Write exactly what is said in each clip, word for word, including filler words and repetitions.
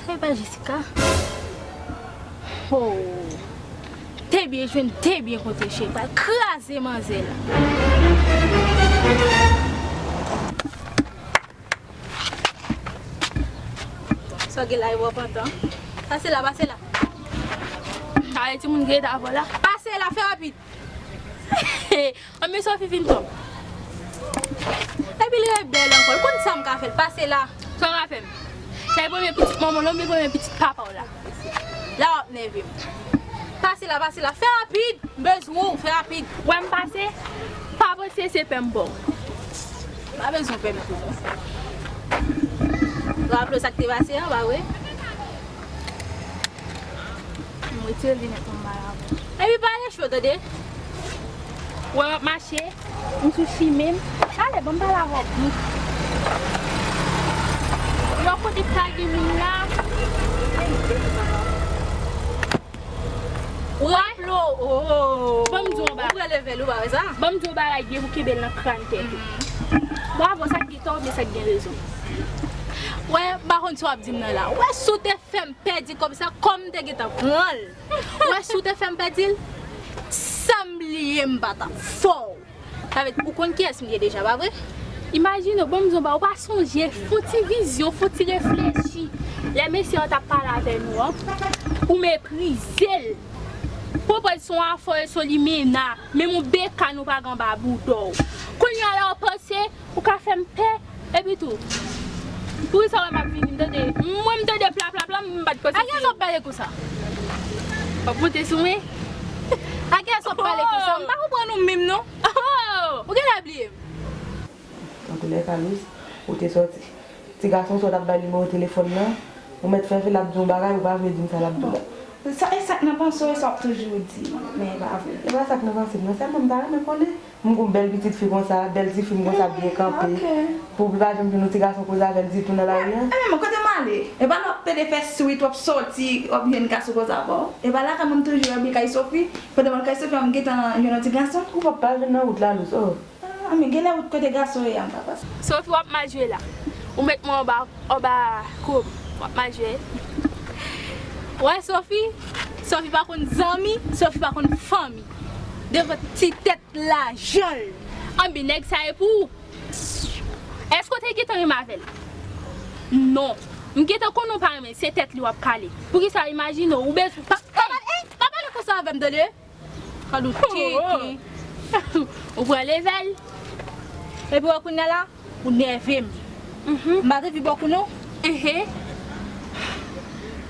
Kay pa Jessica. Oh. Te byen jwenn, te byen kote cheri pral kraze manzè la. Sa gen la, e wè pantan. Pase la, pase la. Ale, timoun, gen ta vò la. Pase la, fè rapid. Anben Sophie vin tonm. Epi l rebèl ankò. L konn sa m ka fè l. Pase la. Sa w ka fè m? Sa e premye pitit manman w la oubyen premye pitit papa w la? La w ap nève m. Pase la, pase la. Fè rapid. M bezwen w. Fè rapid. Wè m pase. Pa panse se pè m ba w. Pa bezwen pè m tou. Raple w sa k te pase an, pa vre? M retire linèt mwen m ba l avè w. Epi pale cho, tande. Wè w ap mache, m sou chimen m. Ale, ban m pale avè w byen. Yon kote k ta gen moun la. Ou raple w, oh. Ban m di w yon bagay. Ou pran level ou, pa wè sa? Ban m di w yon bagay, gen pou kenbe l nan kràn tèt ou. Bravo, sa k gen tò oubyen sa k gen rezon? Wè, m pa konn sa w ap di m nan la. Wè, si w te fè m pèdi kòb sa, kòm m te gentan pran l. Wè, si w te fè m pèdi l, san m bliye m pa t ap fè w. Sa vle di, ou konn kiyès m ye deja, pa vre? Imajine w, ban m di w yon bagay, ou pa sonje, fè w ti vizyon, fè w ti reflechi. Lè mesye an t ap pale avè nou an, ou meprize l. Pwopòz se yon afè, se yon limena, menm yon bekàn ou pa gen anba bouda w. Kounye a la w panse, ou ka fè m pè, epi tou. Poukisa w wè m ap vini, m tande, mwen m tande pla, pla, pla, m bat kote. Akiyès w ap pale konsa? W ap monte sou mwen? Akiyès w ap pale konsa? M pa konprann ou menm, non. Oh! Ou genlè bliye m. Tankou lè Kalous, ou te sòti. Ti gason sa w t ap bay nimewo telefòn nan, ou mèt fè fè l ap di yon bagay, ou pa vle di m sa l ap di w la. Sa, e sa k nan panse w, e sa w ap toujou di, men e pa vre. E pa sa k nan panse m nan, sèlman m ta renmen konnen. M gon bèl pitit fi konsa, bèl ti fi m konsa byen kanpe. Ok. Pou li pa janm jwenn yon ti gason koze avè l ditou nan lari a. E men, kote m ale? E pa lè w ap pede fè swit, w ap sòti, w ap jwenn gason koze avè w. E pa lakay mwen m toujou wè byen kay Sofi. Pandan m al kay Sofi a, m gentan jwenn yon ti gason. Ou p ap pa jwenn nan wout la, Lous, oh. Ah, men genlè wout kote gason ye a, m pa panse. Sofi, w ap mal jwe la. Ou met mwen anba, anba kou. W ap mal jwe. Wè Sofi, Sofi pa konn zanmi, Sofi pa konn fanmi. Devan ti tèt lajan l. Anben, nèg sa e pou ou. Èske w te gentan renmen avè l? Non. M gentan konnen w pa renmen l, se tèt li w ap kale. Poukisa? Imajine w, ou bezwen. Pa, pa, pa, ey, pa pale konsa avè m, tande? Kalou tete. Ou pran level. Epi wè kounye a la, ou nève m. Mhm. M pa te pi bò kou non. Ehe.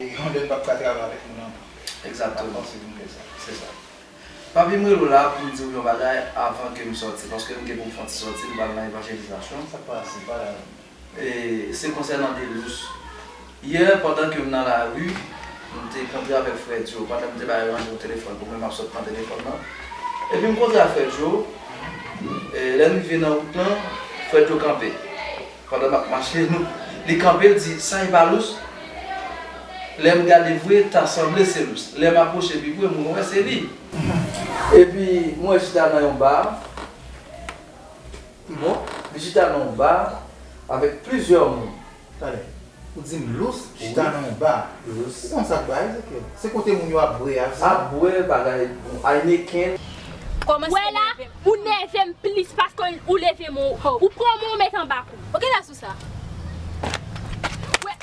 E yon lè m p ap ka travay avèk moun ankò. Egzakteman. M ap panse pou m fè sa. Se sa. Papi, m rele w la pou m di w yon bagay avan ke m sòti, paske m gen pou m fè yon ti sòti, m pral nan evanjelizasyon. Sa k pase? Pale avè m. E, se konsènan Delous. Yè, pandan ke m nan lari, m te kontre avèk frè Djo. Pandan m te bay randevou telefòn pou mwen, m ap sot pran telefòn nan. Epi m kontre ak frè Djo. E, lè n rive nan wout lan, frè Djo kanpe. Pandan m ap mache, nou, li kanpe, l di, "Sa e pa Lous?" Lè m gade vre, ta sanble se Lous. Lè m apwoche pi pre, m wè se li. Epi, m wè chita nan yon ba. Bon, li chita nan yon ba avèk plizyè moun. Talè, ou di m Lous chita nan yon ba. Lous. Ou konn sa k ba, Ezekiel? Se kote moun yo ap bwè a, se sa? Ap bwè, bagay, bon, Heineken. Kòmanse nève m. Wè la, ou nève m plis paske ou leve men w. Ou pran men w met anba kou. Ok, la sou sa. Wè.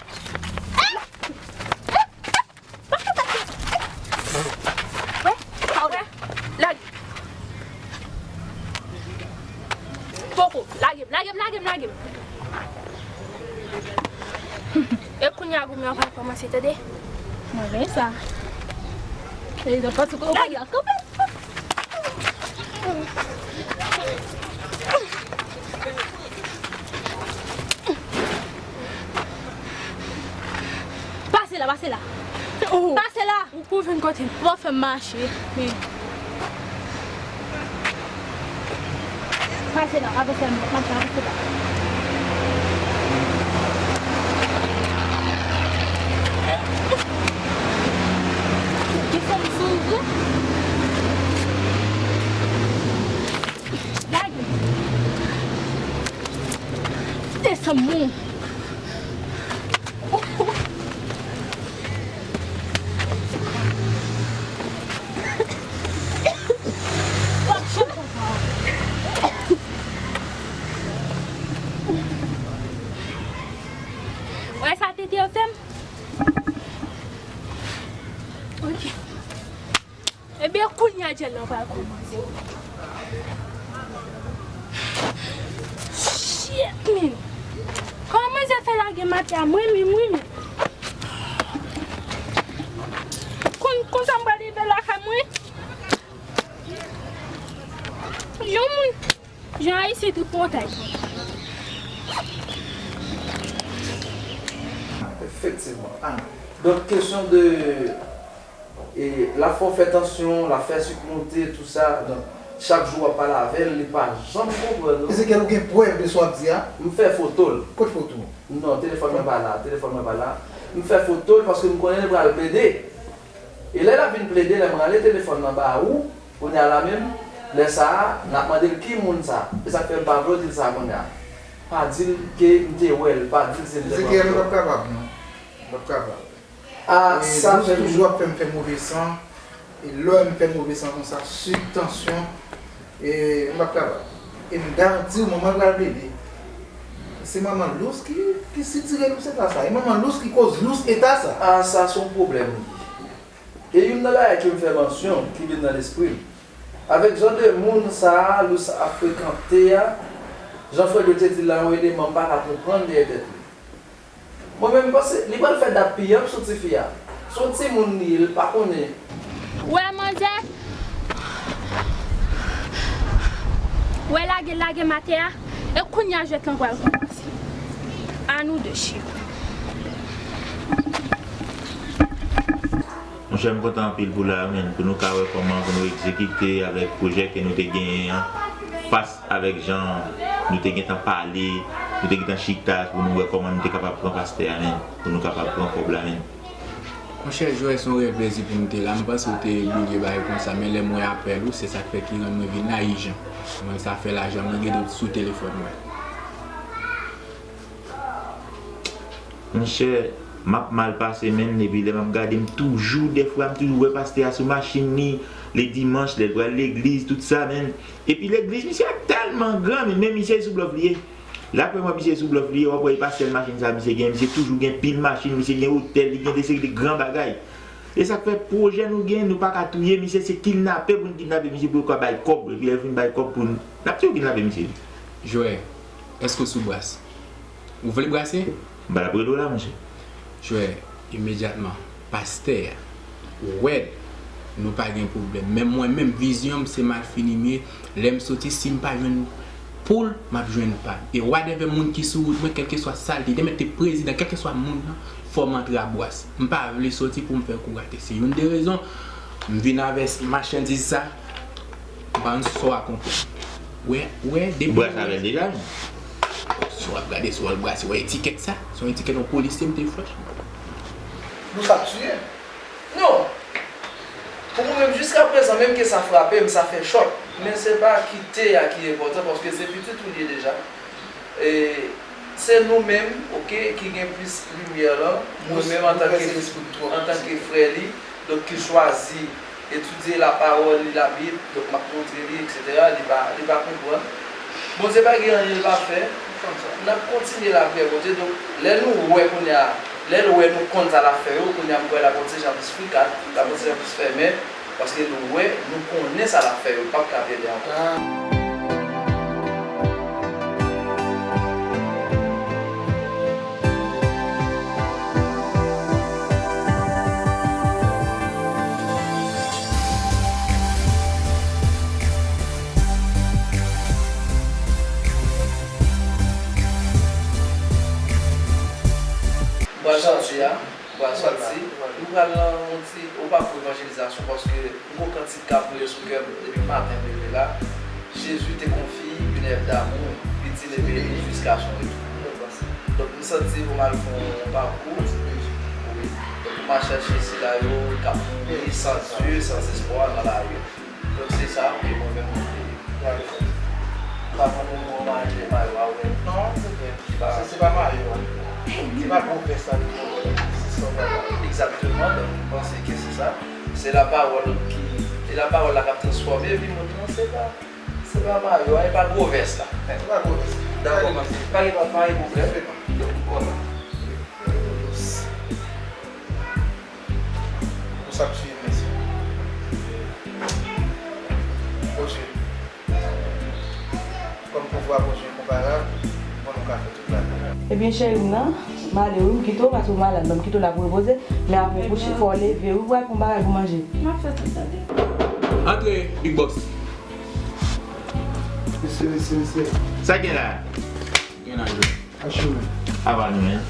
Wè, pa wè. Lage. Poko, lage m, lage m, lage m, lage m. E kounye a goumen an pral kòmanse, tande. Mwen renmen sa. E, donk, panse ke ou pa gen kanpe. Pase la, pase la. Oh. Pase la. Ou kou vin kote m. Bon, fè m mache. Wi. Pase la, avanse la, mache, avanse la. Ki fanm sou vre? Lage. Desann moun. Ou, ou, Sèl lan pral kòmanse. Shit, man! Kòman manzè fè lage maten an? Mwen menm, mwen menm. Kon, konsa m pral rive lakay mwen. Yon moun, jan Ayisyen tripotay. Efektivman. Ah, donk, kesyon de E l ap fè w fè tansyon, l ap fè sik monte, tou sa. Donk, chak jou w ap pale avè l, li pa janm konprann ou. Ezekiel, ou gen prèv de sa w ap di a? M fè foto l. Kot foto w? Non, telefòn mwen pa la, telefòn mwen pa la. M fè foto l paske m konnen li pral plede. E lè l ap vin plede, lè m rale telefòn nan ba ou, kounye a la menm, lè sa a, n ap mande l ki moun sa. E sa k fè m pa vle w di l sa kounye a. Pa di l ke m te wè l, pa di l se m te pran foto. Ezekiel, ou p ap kapab, non. Ou p ap kapab. Ah, e sa Lous fè m toujou ap fè m fè move san. E lè m fè move san konsa, sik, tansyon, e m p ap kapab. E m garanti w, manman l pral plede. Se manman Lous ki, ki sitire Lous eta sa. E manman Lous ki koz Lous eta sa. Ah, sa se yon pwoblèm li ye. E youn nan bagay ke m fè mansyon, ki vin nan lespri m. Avèk jan de moun sa a, Lous ap frekante a, jan Freddy te di l la, yon eleman m pa ka konprann dèyè tèt li. Mwen menm, m panse li pral fè dat piyap sou tifi a. Se yon timoun li ye, li pa konnen. Wè manzè, wè lage, lage m atè a, e kounye a jwèt lan pral kòmanse. A nou de cheri. Monchè, m kontan anpil pou la, menn, pou nou ka wè kòman pou nou egzekite avèk pwojè ke nou te genyen an, fas avèk jan nou te gentan pale, nou te gentan chita pou nou wè kòman nou te kapab pran pastè a, menn, pou nou kapab pran kòb la, menn. Monchè, Joel, se yon rèl plezi pou m te la. M panse w te bliye bagay konsa, men lè m wè apèl ou, se sa k fè ki rann mwen vin la ijan. Mwen sa fè lajan, mwen gete sou telefòn mwen. Monchè, m ap mal pase, menn, epi lè m ap gade, m toujou, dèfwa, m toujou wè pastè a sou machin li, le dimanch, lè l pral legliz, tout sa, menn. Epi legliz misye a tèlman gran, menn, men misye sou blòf li ye. Lè w ap wè misye sou blòf li ye, w ap wè e pa sèl machin sa misye gen, misye toujou gen pil machin, misye gen otèl, li gen de seri de gran bagay. E sa k fè pwojè nou gen, nou pa ka touye misye, se kidnape pou n kidnape misye pou yo ka bay kòb, epi lè yo fin bay kòb pou n, n ap di yo kidnape misye. Jwè, èske w sou bras? Ou vle brase? M pa t ap rele w la, monchè. Jwè, imedyatman, pastè a, ou wè, nou pa gen pwoblèm. Men mwen menm, vizyon m se m al fini m ye. Lè m soti, si m pa jwenn poul, m ap jwenn pam. E whatever moun ki sou wout mwen, kèlkeswa sa l te, te mèt te prezidan, kèlkeswa moun nan, fò m antre a bras. M pa vle soti pou m fè kou rate. Se youn de rezon m vin avè machandiz sa. M pa konn sa w a konprann. Wè, wè, depi ou brase avè l deja, menn. Si w ap gade, si w al brase, wè etikèt sa. Se yon etikèt yon polisye m te fè. Nou t ap tiye. Non. Pou mwen menm, jiskaprezan, menm ke sa frape m, sa fè chòk. Men se pa kite a ki enpòtan, paske se pitit ou li ye deja. E se nou menm, oke, ki gen plis limyè lan. Mwen menm, antanke, antanke frè li, donk, ki chwazi etidye lapawòl li, Labib, donk, m ap montre li, etsetera, li pa, li pa konprann. Bondye pa gen anyen l pa fè. N ap kontinye lapriyè Bondye. Donk, lè nou wè kounye a, lè l wè nou konn sa l ap fè yo, kounye a m kwè l ap yon ti jan plis frikat, l ap yon ti jan plis fèmen, paske nou wè, nou konnen sa l ap fè yo p ap ka plede ankò. M pral sòti a, m pral sòti, m pral nan yon ti, ou pa pou evanjelizasyon, paske m gon kantik k ap boule sou kè m depi maten m leve la. Jésus te confie une œuvre d'amour, utile et bénie jusqu'à son retour. Donk, m santi pou m al fè yon pakou, wi. Donk, pou m al chèche sila yo k ap mouri san Dye, san espwa nan lari. Donk, se sa ke mwen menm mwen te, mwen te fè. M pa konnen nou manje mayo a, wè. Non, se vre. Se pa, se pa mayo a. Se pa gwo vès la li pran, se sa w wè la. Egzakteman, donk, m panse ke se sa. Se lapawòl ki, e lapawòl la k ap transfòme vi moun nan, se pa, se pa mayo a, e pa gwo vès la. Se pa gwo vès. Dakò, mèsi. Pa gen, pa gen pwoblèm. Donk, m kontan. Ou sa k swiv, mèsi. Pwopozisyon konparab pou nou ka fè tout bagay. Ebyen, cheri m nan, m ale wi, m kite w, paske w malad, ban m kite w la pou repoze, men apre w kouche, fò w leve wi, pou w al pran bagay pou manje. M ap fè sa, tande. Antre, Big Boss. Mesye, mesye, mesye. Sa gen la? Gen la, jwe. Achou, men. Ava nou, men.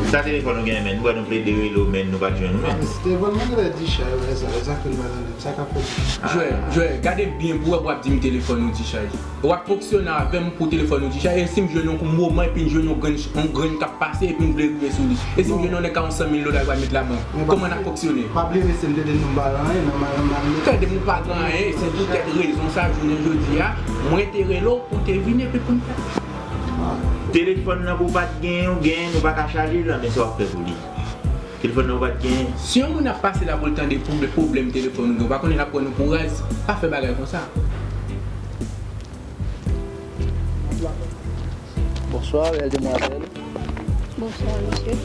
Sa telefòn ou gen, men? M wè nou plede rele w, men nou pa t jwenn ou, men. Ah, men se telefòn mwen ki lè di chay, wè sa, wè sa ke l pa tande m. Sa k ap fèt? Jwè, jwè, gade byen pou w wè, w ap di m telefòn ou dichaj. W ap fonksyone avè m pou telefòn ou dichaj, e si m jwenn yon moman epi m jwenn yon grenn, yon grenn k ap pase epi m vle rive sou li? E si m jwenn yon nèg k a yon san mil dola, l pral met labank? Kòman n ap fonksyone? Pa bliye, mesye, m te di nou m pa nan anyen, nan mal, nan mal. Tande m, ou pa nan anyen, se poutèt rezon sa, jounen jodi a, mwen te rele w pou w te vin epi pou n fè. Telefòn nan pou w pa t genyen, ou genyen, nou pa ka chaje l, men sa w ap fè pou li. Telefòn nan ou pa t genyen. Si yon moun ap pase la pou l tande pwob-, pwoblèm telefòn ou gen, ou pa konnen l ap pran nou pou raz, pa fè bagay konsa. Bonswa, bèl demwazèl. Bonswa, mesye.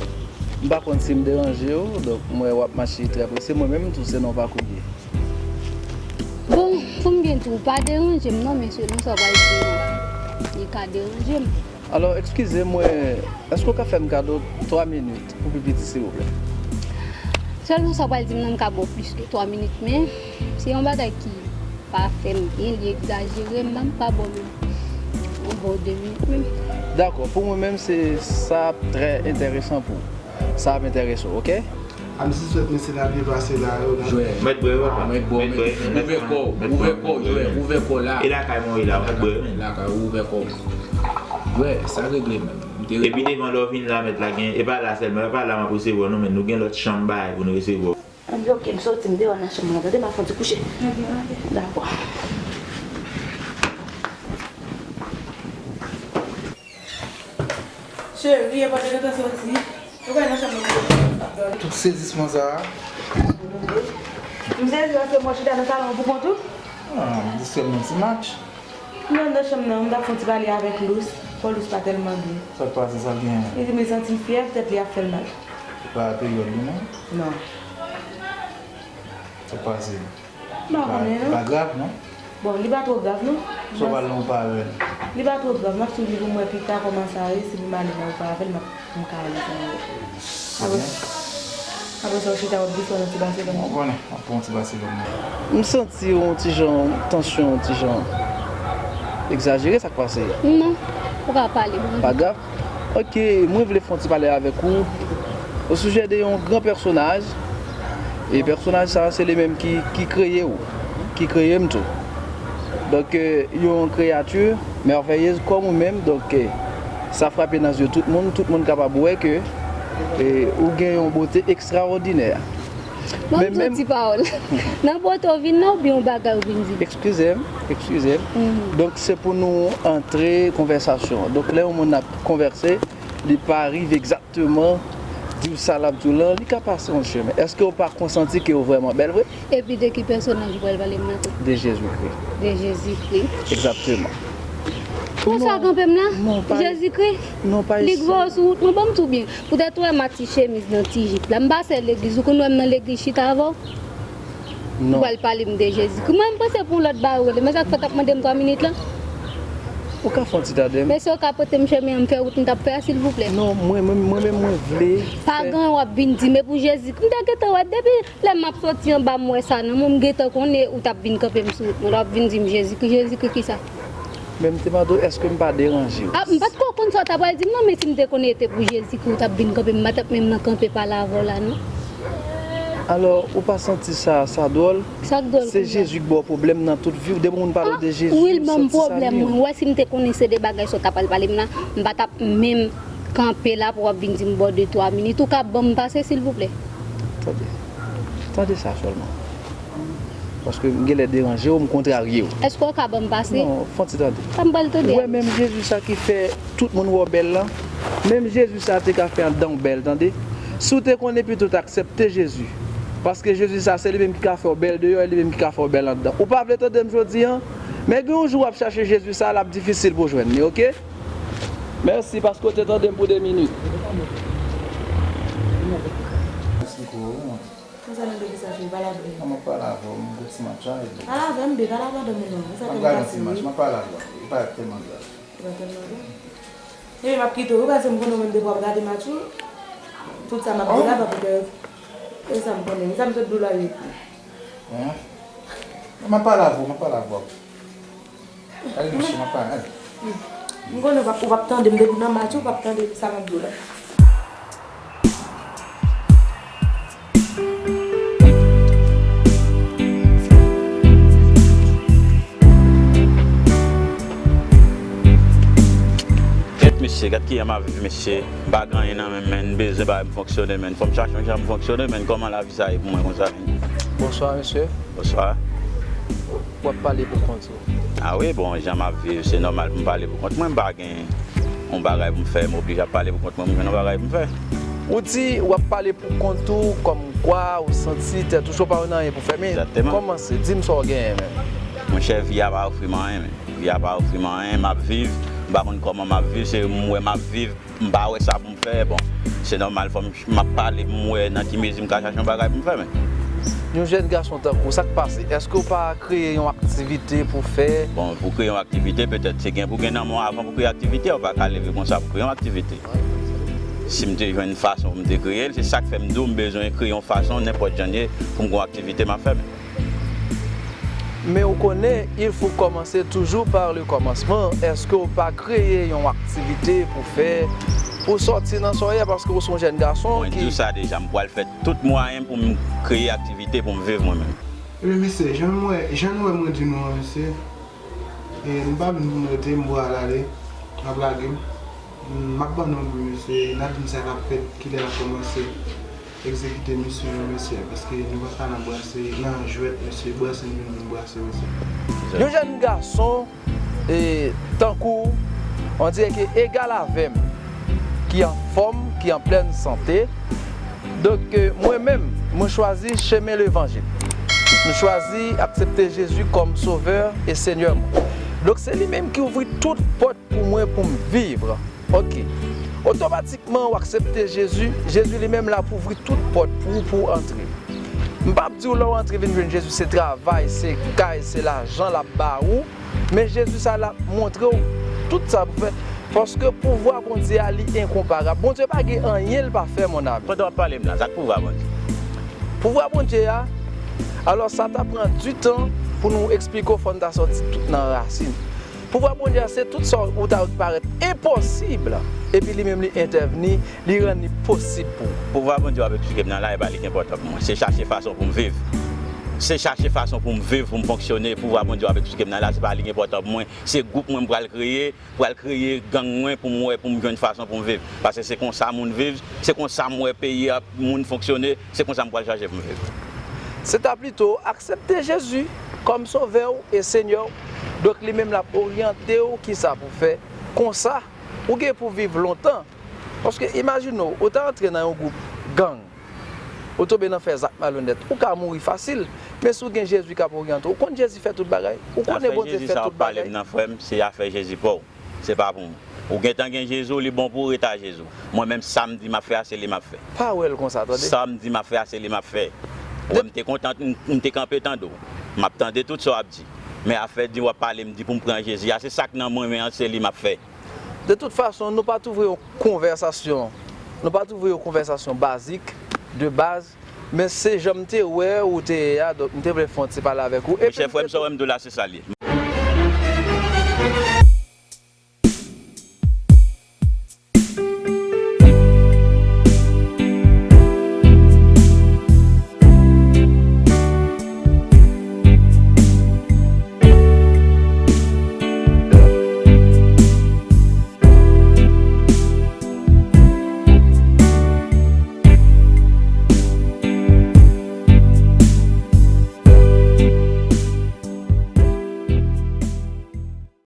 M pa konn si m deranje w, donk m wè w ap mache trè prese. Mwen menm tou, se nan pakou m ye. Bon, pou m byen di w, pa deranje m non, men selon sa w pral di m nan, li ka deranje m. Alò, eskize mwen, èske w ka fè m kado twa minit pou pi piti, silvouplè? Selon sa w pral di m nan, m ka ba w plis ke twa minit, men se yon bagay ki pa fè m byen, li egzajere, m pa, m pa ba w menm yon bon de minit menm. Dakò, pou mwen menm, se, sa ap trè enteresan pou ou. Sa ap enterese w, oke? A, m siswèt mesye n ap byen pase la yo, n ap... Jwè. Mèt bwè, papa. Mèt bwè, mèt bwè. Ouvè kò w, ouvè kò w, jwè, ouvè kò w la. E lakay mwen ye la, mèt bwè. Lakay, ouvè kò w. Jwè, sa regle menm. M te... Epi devan lè w vin la, mèt la gen, e pa la sèlman, e pa la m ap resevwa w non, men nou gen lòt chanm bagay pou nou resevwa w. Ann, oke, m soti, m deyò nan chanm nan, tande, m ap fè yon ti kouche. Dakò. Cheri, e pa te gentan soti. Ou kay nan chanm nan pou w ap dòmi. Tout sezisman sa a. M sezi paske m wè w chita nan salon an pou kont ou. Ah, m distrè m nan ti match. M nan, nan chanm nan, m t ap fè yon ti pale avèk Lous. Fò Lous pa tèlman byen. Sa k pase, sa l genyen? Li di m li santi l fyèv, tèt li ap fè l mal. Se pa peryòd li, non? Non. Sa k pase? M pa konnen, non. Li pa grav, non? Bon, li pa twò grav, non. Sa w pral nan ou pa avè l? Li pa twò grav. M ap swiv li pou m wè pita kòman sa ye, si pou m ale nan ou pa avè l, m ap, m ka ale san li. Apre, apre sa, w chita, w ap gise yon ti Barcelone. Mwen konnen, w ap pran yon ti Barcelone, non. M santi yon ti jan, tansyon, yon ti jan egzajere, sa k pase? Non, ou ka pale, bon. Pa grav. Ok, mwen vle fè yon ti pale avèk ou o sijè de yon gran pèsonaj. E pèsonaj sa, se li menm ki, ki kreye w, ki kreye m tou. Donk, euh, yon kreyati mèveyez kòm ou menm. Donk, euh, sa frape nan zye tout moun. Tout moun kapab wè ke, euh, ou gen yon bote ekstraòdinè. Ban m di w ti pawòl. Nan bote w vin la oubyen yon bagay ou vin di m? Eskize m, eskize m. Mhm. Donk, se pou nou antre konvèsasyon an. Donk, lè yon moun ap konvèse, li pa rive egzakteman di w sa l ap di w lan, li ka pase yon chemen. Èske w pa konsanti ke w vrèman bèl vre? Epi de ki pèsonaj ou pral pale m nan tou? De Jezikri. De Jezikri. Egzakteman. Pou sa kanpe m la? Non, pa... Jezikri? Non, pa... Li k voye w sou wout mwen, ban m di w byen. Poutèt ou wè m ak ti chemiz nan, ti jip la. M pase legliz, ou konn wè m nan legliz chita avè w? Non. Ou pral pale m de Jezikri. Mwen, m panse pou lòt bagay ou rele. Men sa k fè w t ap mande m twa minit lan? Ou ka fè yon ti tande m? Men si w ka pote m chemen an, m fè wout m t ap fè a, silvouplè. Non, mwen, mwen, mwen menm, mwen vle fè. Pa gen anyen w ap vin di m, e pou Jezikri. M te gentan wè depi lè m ap soti anba, m wè sa nan men w, m gentan konnen ou t ap vin kanpe m sou wout mwen, w ap vin di m Jezikri, Jezikri kisa? Men m te mande w, èske m pa deranje w? Ah, m pa t ko konn sa w ta pral di m non, men si m te konnen e te pou Jezikri ou t ap vin kanpe m, m pa t ap menm nan kanpe pale avè w la non. Alò, ou pa santi sa, sa dwòl? Sa k dwòl kounye a? Se Jezi k ba w pwoblèm nan tout vi w. Depi moun pale w de Jezi, ou santi sa nan men w? Ah, wi, l ban m pwoblèm, wi. Ou wè, si m te konnen se de bagay sa w ta pral pale m la, m pa t ap menm kanpe la pou w ap vin di m ba w de twa minit. Ou ka ban m pase, silvouplè? Tande. Tande sa sèlman. Paske m genlè deranje w, m kontrarye w. Èske w ka ban m pase? Non, fè yon ti tande. Sa m pral tande a? Ou wè menm Jezi sa ki fè tout moun wè w bèl lan? Menm Jezi sa te ka fè anndan w bèl, tande. Si w te konnen pito w t aksepte Jezi. Paske Jezi sa, se li menm ki ka fè w bèl deyò, e li menm ki ka fè w bèl anndan. Ou pa vle tande m jodi an? Men gen yon jou w ap chache Jezi sa, l ap difisil pou w jwenn li, oke? Mèsi paske w te tande m pou de minit. Mèsi kou, wi, mwen. Konsa nan legliz la, cheri, pale avè m. Non, m ap pale avè w, m gon ti match a, e bon. Pale avè m, bebe, pale avè madanm ou non. Konsa ke m pase, wi. M ap gade yon ti match, m ap pale avè w. E pa tèlman grav. Epi m ap kite w wi, paske m konnen w menm depi w ap gade match ou, tout sa m ap di la pa pou tè. E sa m konnen, sa m sot di w la wi. Hein? M ap pale avè w, m ap pale avè w. Kay mesye, m ap pale. M konnen w p ap, w p ap tande m depi nan match ou, w p ap tande sa m ap di w la. Kèt mesye, gad kijan m ap viv mesye. M pa gen anyen nan men m, men m bezwen bagay m fonksyone, men fò m chache yon jan m fonksyone, men kòman lavi sa ye pou mwen konsa, men? Bonswa, mesye. Bonswa. W ap pale pou kont ou. A wi, bon, jan m ap viv, se nòmal pou m pale pou kont mwen, m pa gen yon bagay pou m fè, m oblije ap pale pou kont mwen, m jwenn yon bagay pou m fè. Ou di w ap pale pou kont ou, kòmkwa ou santi tèt ou cho, pa gen anyen pou fè, men kòmanse, di m sa w genyen menm. Monchè, vi a pa ofri m anyen, men. Vi a pa ofri m anyen, m ap viv, m pa konn kòman m ap viv, se m wè m ap viv, m pa wè sa pou m fè, bon, se nòmal, fò m, m ap pale pou m wè nan ki mezi m ka chache yon bagay pou m fè, men. Yon jèn gason tankou w, sa k pase? Èske w pa kreye yon aktivite pou fè? Bon, pou kreye yon aktivite, petèt, se gen pou gen nan men w avan pou kreye aktivite a, ou pa ka leve konsa pou kreye yon aktivite. Si m te jwenn fason pou m te kreye l, se sa k fè m di w m bezwen kreye yon fason, nenpòt jan l ye, pou m gen yon aktivite m ap fè, men. Men ou konnen, il faut commencer toujours par le commencement. Èske w pa kreye yon aktivite pou fè, pou sòti nan sa w ye a, paske w se yon jèn gason ki... Mwen di w sa deja, m pral fè tout mwayen pou m kreye aktivite pou m viv mwen menm. Ebyen, mesye, jan m wè, jan nou wè mwen di nou an, mesye, e, m pa vin pou m rete, m pral ale, m ap lage m. M ap ban nou wi, mesye, n a di m sa k ap fèt, kilè l ap kòmanse egzekite misyon yo, mesye, paske nou pa ka nan brase, nan jwèt, mesye, brase n vin vin brase, mesye. Yon jèn gason, e, tankou w, on dirè ke egal avè m, ki anfòm, ki an plèn sante. Donk, e, mwen menm, mwen chwazi chemen levanjil. Mwen chwazi aksepte Jezi kòm Sovè e Senyè mwen. Donk, se li menm ki ouvri tout pòt pou mwen pou m viv. Ok. Otomatikman, w aksepte Jezi, Jezi li menm l ap ouvri tout pòt pou ou, pou w antre. M p ap di w lè w antre vin jwenn Jezi, se travay, se kay, se lajan l ap ba ou, men Jezi sa l ap montre w tout sa pou fè, paske pouvwa Bondye a, li enkonparab. Bondye pa gen anyen l pa fè, mon ami. Pandan w ap pale m la, sa k pouvwa Bondye? Pouvwa Bondye a, alò, sa ta pran ditan pou nou eksplike w, fò n ta sòti tout nan rasin. Pouvwa Bondye a, se tout sa ou ta wè ki parèt enposib, epi li menm li entèvni, li rann li posib pou ou. Pouvwa Bondye w ap eksplike m nan la, e pa li ki enpòtan pou mwen. Se chache fason pou m viv. Se chache fason pou m viv, pou m fonksyone. Pouvwa Bondye w ap eksplike m nan la, se pa li ki enpòtan pou mwen. Se gwoup mwen m pral kreye, pral kreye gang mwen pou m wè, pou m jwenn fason pou m viv. Paske se konsa moun viv, se konsa m wè peyi a, moun fonksyone, se konsa m pral chache pou m viv. Se ta plito aksepte Jezi kòm Sovè w e Senyè w. Donk, li menm l ap oryante w kisa pou fè. Konsa, ou gen pou viv lontan. Paske imajine w, ou ta antre nan yon gwoup gang, ou tonbe nan fè zak malonèt, ou ka mouri fasil. Men si w gen Jezi k ap oryante w, ou konn Jezi fè tout bagay. Ou konnen Bondye fè tout bagay. Afè Jezi sa w ap pale m nan, frè m, se afè Jezi pa w. Se pa pou mwen. Ou gentan gen Jezi w, li bon pou ou, rete a Jezi w. Mwen menm, sa m di m ap fè a, se li m ap fè. Pa wè l konsa, tande. Sa m di m ap fè a, se li m ap fè. Ou wè m te kontan, m, m te kanpe tande w. M ap tande tout sa w ap di. Men afè di w ap pale m di pou m pran Jezi a, se sa k nan mwen men an, se li m ap fè. De tout fason, nou pa t ouvri yon konvèsasyon. Nou pa t ouvri yon konvèsasyon bazik, de baz, men se jan m te wè ou te ye a, donk m te vle fè yon ti pale avèk ou. Epi m te... Monchè, frè m, sa w wè m di w la, se sa l ye.